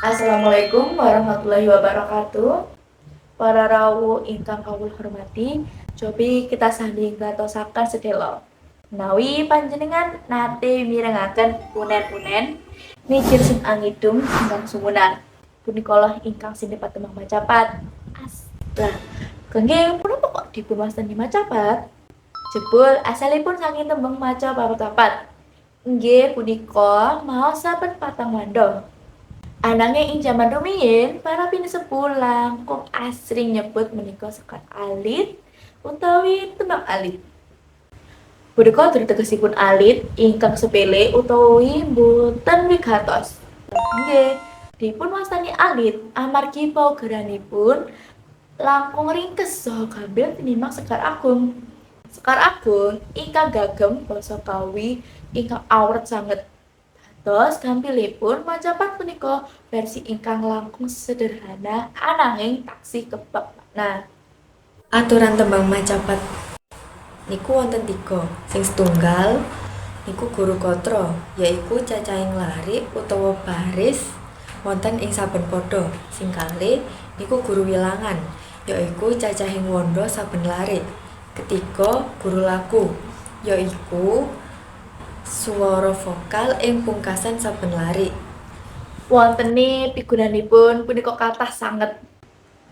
Assalamualaikum warahmatullahi wabarakatuh. Para rawuh ingkang kawula hormati, cobi kita sami ngantosaken sedhela. Menawi panjenengan nate mirengaken unen-unen mijil sing angidung ingkang sumunar. Punika lah ingkang sinebat tembang macapat. As lah, kenging punapa kok dipun wastani macapat? Jebul asalipun saking tembung maca papat. Inggih punika maos saben patang wanda. Ananging ing jaman rumiyin, para pinisepuh langkung asring nyebut menika sekar alit utawi tembang alit. Punika tegesipun alit ingkang sepele utawi boten wigatos. Nggih, dipun wastani alit amargi paugeranipun langkung ringkes saha gampil tinimbang sekar agung. Sekar agung ingkang gagem basa Kawi ingkang awrat sanget. Dados gampilipun macapat punika versi ingkang langkung sederhana ananging taksih kebak makna. Aturan tembang macapat niku wonten tiga. Sing setunggal niku guru gatra, yaiku cacahing larik utawa baris wonten ing saben pada. Sing kalih niku guru wilangan, yaiku cacahing wanda saben larik. Ketiga, guru laku, yaiku swara vokal ing pungkasan saben larik. Wontene pigunanipun punika kathah sanget.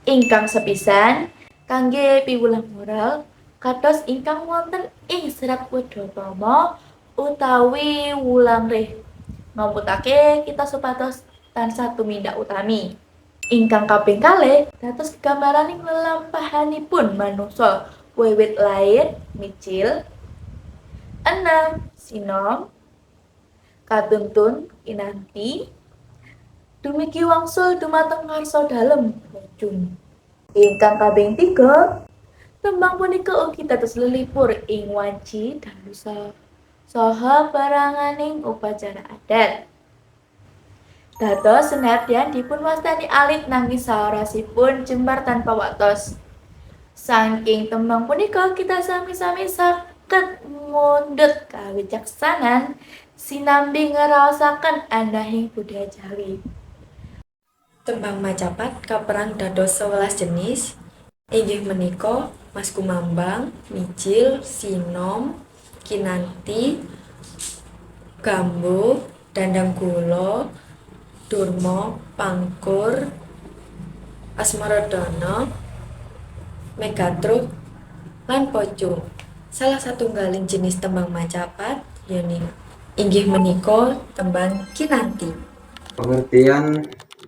Ingkang sepisan kangge piwulang moral kados ingkang wonten ing serat Wedhatama utawi Wulangreh ngemutake kita supados tansah tumindak utami. Ingkang kaping kalih dados gegambaraning lelampahanipun manungsa wiwit lair mijil, enem sinom, katuntun kinanti, dumugi wangsul dumateng ngarsa dalem pocung. Ingkang kaping tiga, tembang punika ugi dados lelipur ing wanci dalu saha peranganing upacara adat. Dados senadyan dipun wastani alit nanging saorasipun jembar tanpa watos. Saking tembang punika kita sami-sami saged mundhut kawicaksanan sinambi ngraosaken andhahing budaya Jawi. Tembang macapat kaperang dados 11 jenis, inggih menika Maskumambang, Mijil, Sinom, Kinanti, Gambuh, Dhandhanggula, Durma, Pangkur, Asmaradana, Megatruh, lan Pocung. Salah satunggaling jenis tembang macapat inggih menika tembang Kinanti. Pengertian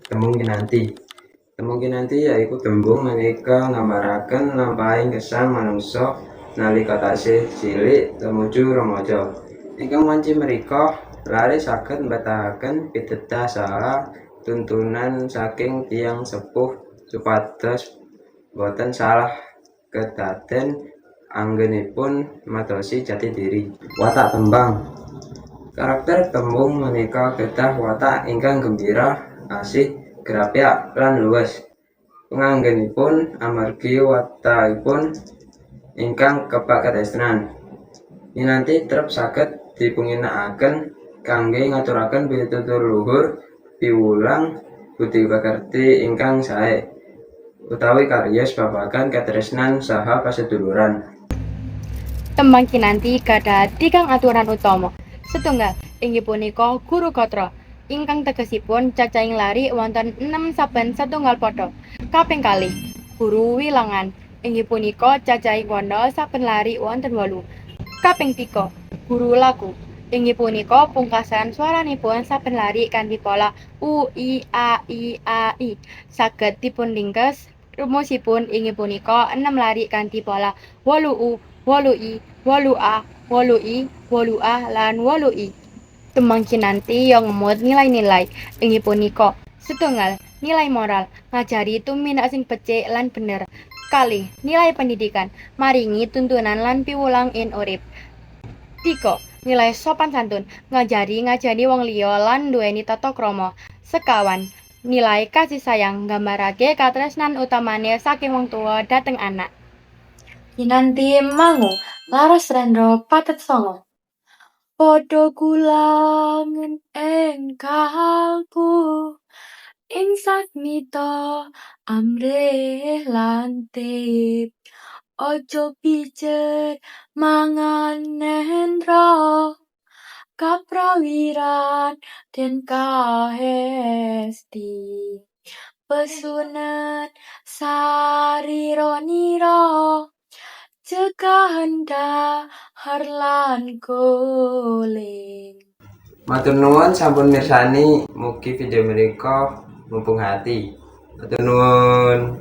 tembung kinanti. Tembung kinanti yaiku tembung nalika nggambaraken lampahing gesang manungsa nalika taksih cilik tumuju remaja. Ingkang wanci mrika lare saged mbetahaken pitedah saha tuntunan saking tiyang sepuh supados boten salah kedaden anggenipun madosi jati diri. Watak tembang. Karakter tembung menika kedah watak ingkang gembira, asih, grapyak lan luwes. Penganggenipun amargi watakipun ingkang kebak katresnan. Kinanti trep saged dipunginakaken kangge ngaturaken pitutur luhur, piwulang budi pekerti ingkang sae, utawi cariyos babagan katresnan saha paseduluran. Tembang Kinanti gadhah tigang aturan utama. Setunggal, inggih punika guru gatra, ingkang tegesipun cacahing larik wonten 6 saben satunggal pada. Kaping kalih, guru wilangan, inggih punika cacahing wanda saben larik wonten 8. Kaping tiga, guru laku, inggih punika pungkasan swaranipun saben larik kanthi pola u i a i a i. Saged dipunringkes rumusipun inggih punika 6 larik kanthi pola 8 u, 8 i, 8 a, 8 i, 8 a lan 8 i. Tembang Kinanti yang ngemot nilai-nilai, inggih punika setunggal, nilai moral, ngajari tumindak sing becik lan bener. Kalih, nilai pendidikan, maringi tuntunan lan piwulang ing urip. Tiga, nilai sopan santun, ngajari ngajeni wong liya lan nduweni tata krama. Sekawan, nilai kasih sayang, nggambarake katresnan utamane saking wong tuwa dhateng anak. Kinanti mangu laras slendro patet sanga. Padha kulangen ing kalbu. Ing sasmita amrih lantip, aja pijer mangan nendra, kaprawiran den kahesti, pesunen sarira-nira, cegahen dhahar lan guling. Matur nuwun sampun mirsani, mugi video menika mumpung hati. Matur nuwun.